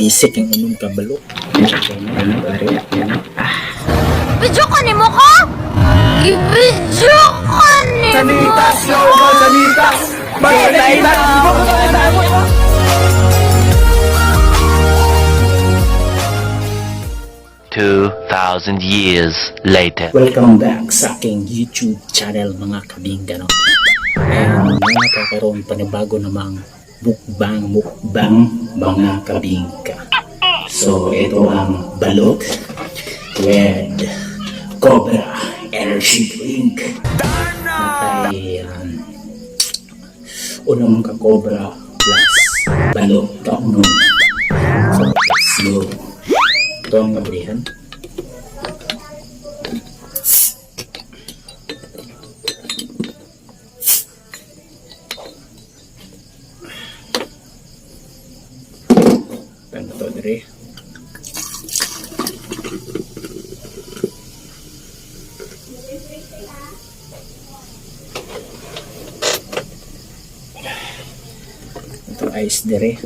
Basic ang unom ka balot. Video ko ni mo ko? I-video ko ni mo. 2,000 years later. Welcome back sa aking YouTube channel, mga kabingka, no? And mga kakaroon panibago namang mukbang mukbang, mga kabingka. So ito ang balot with Cobra Energy Drink. Natay unom ka Cobra plus balot ka unom. So let's go. Ito ang abrihan. Tan to dire. Ito ice dire.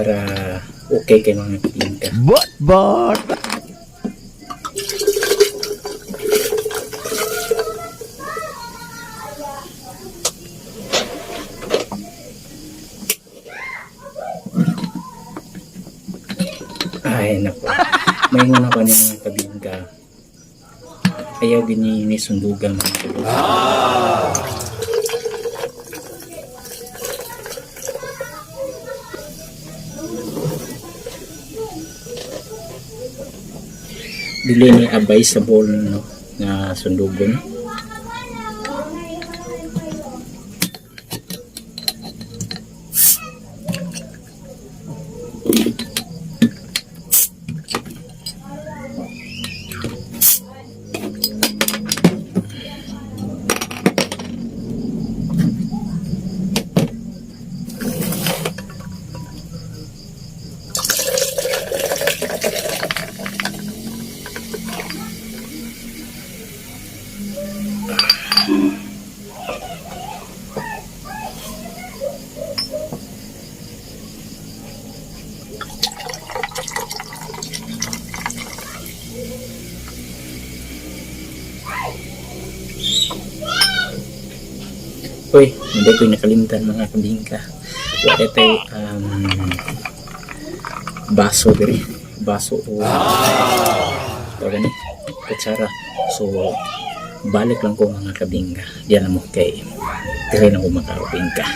Para okay kay mga kapinka. But but Ay, nako. May nga pa ni mga kabingka. Ayaw gini ni sundugan, mga kabingka. Dili ni advisable, no, nga sundugon. Uy, hindi ko nakalimtan, mga kabingka. Wala tayo baso diri. Baso o tawag ni kutsara. So, balik lang ko, mga kabingka. Diyan lang mo kay dire lang ko makakabingka.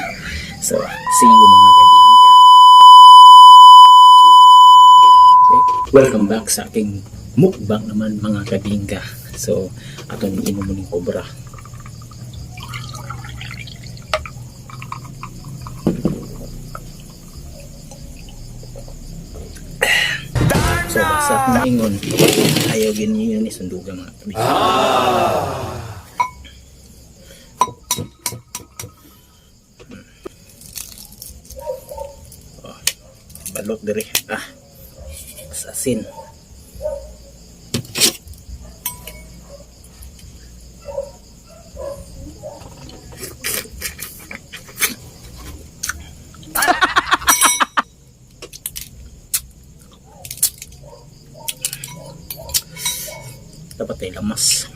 So, see you, mga kabingka. Okay. Welcome back sa aking mukbang naman, mga kabingka. So, ato ning inom mo ning Cobra. So, basta akong ingon, ayaw ganyan ni sunduga, mga kabingka. Oh, balot diri. Ah, sa asin. Dapat ay lamas.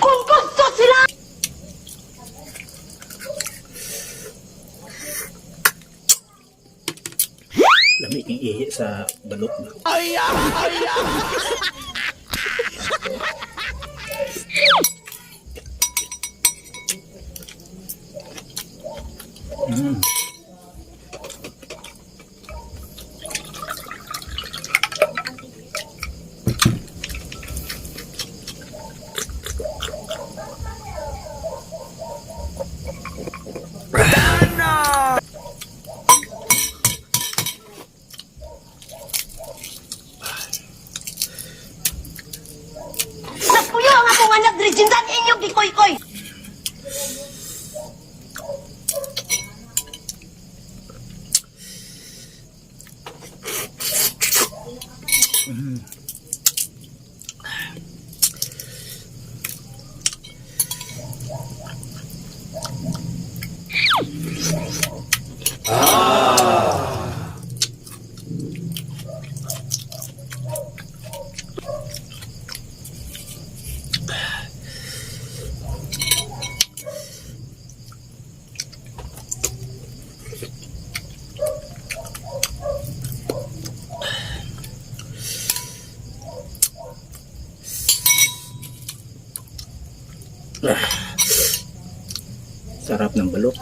Kung gusto sila! Lami ning ihi sa balot ba. inyong anak diri sindan inyong gikoy-koy. Sarap ng balok.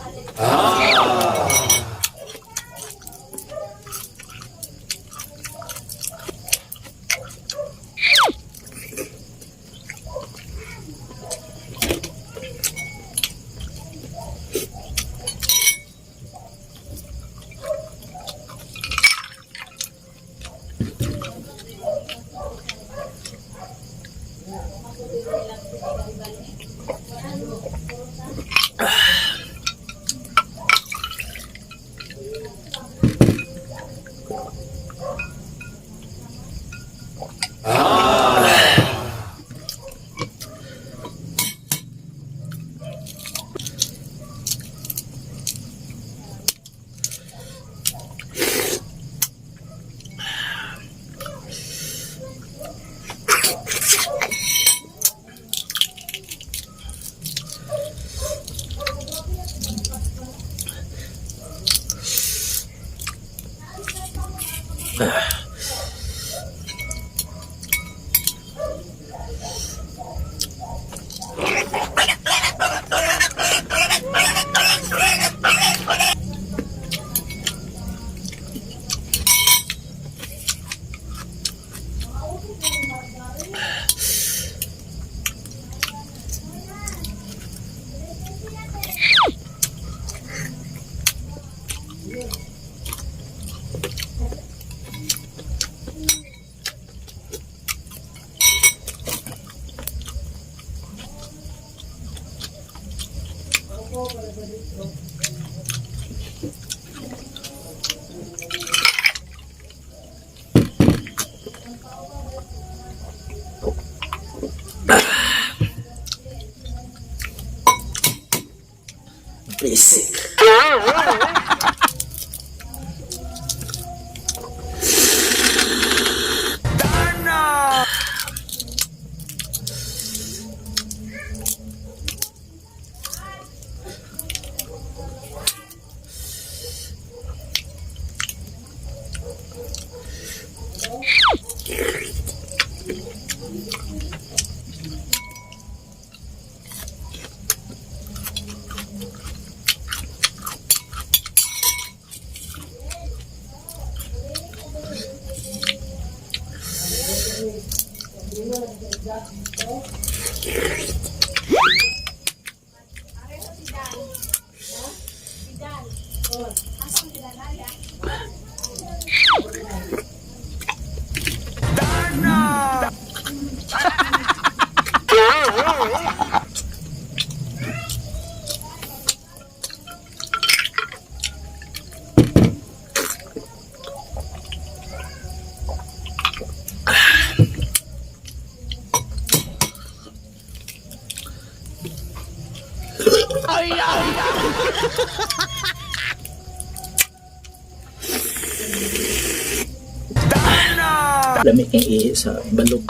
Basic. Lamig ang ihi sa balok.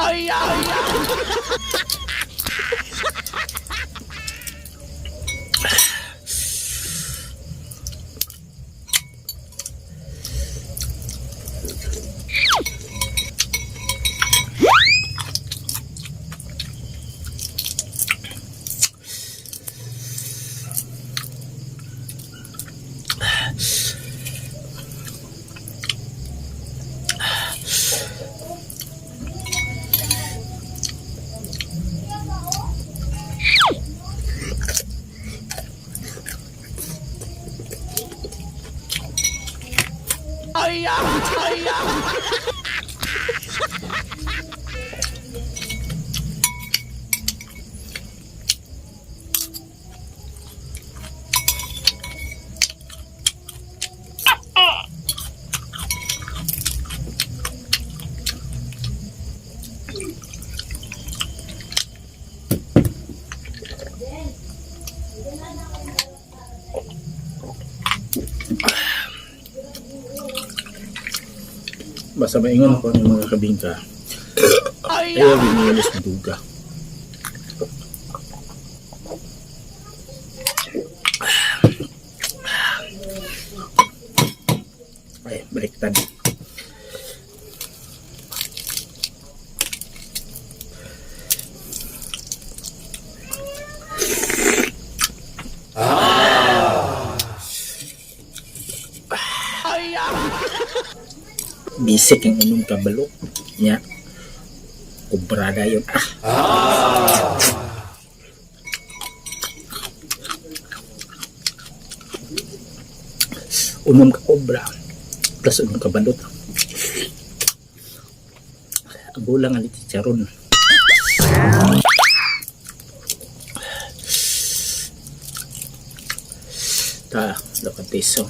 Basta maingon ako ng mga kabingka. Ayaw ginilis ng duga. Ay, baliktad. Bisik ang unom ka balok niya. Kubrada yun. Ah! Unom ka kobra plus unom ka balot. Ang gulang ang chicharon. Ta, look at this. Oh.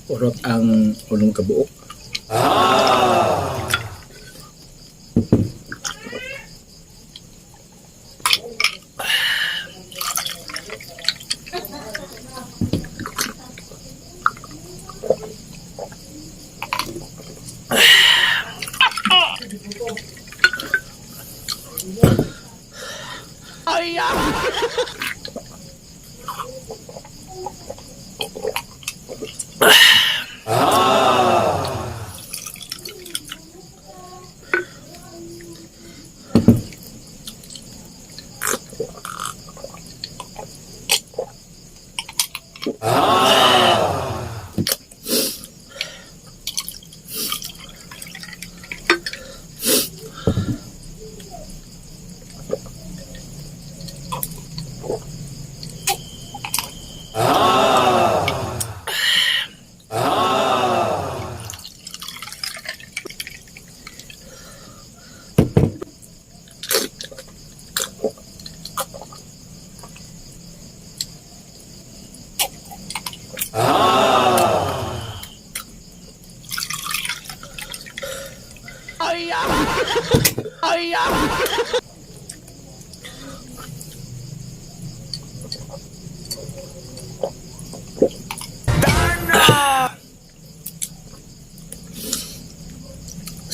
Urot ang unong kabuok.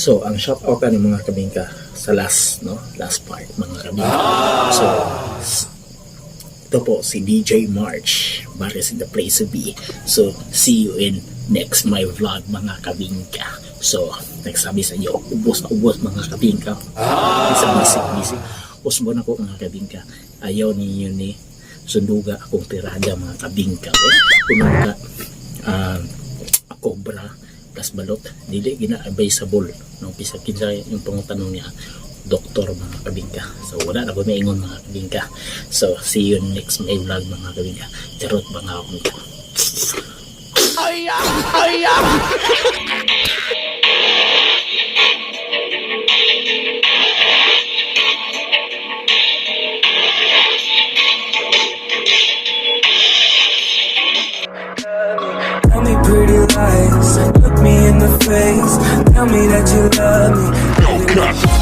So, ang shout out ani, mga kabingka, sa last, no? Last part, mga kabingka. So, ito po si DJ March. Baris in the place to be. So, see you in next my vlog, mga kabingka. So, nagsabi sa inyo, ubos na ubos, mga kabingka. Isa bisik bisik. Usbon ako, mga kabingka. Ayaw ninyo ni sunduga akong tirada, mga kabingka. Unong ka cobra plus balot, dili gina advisable, no? Bisa kinsa yung pangutanong niya, doktor, mga kabingka. So wala na ko maingon, mga kabingka. So see you next my vlog, mga kabingka. Charot, mga kabingka. Tell me pretty lies, look me in the face. Tell me that you love me.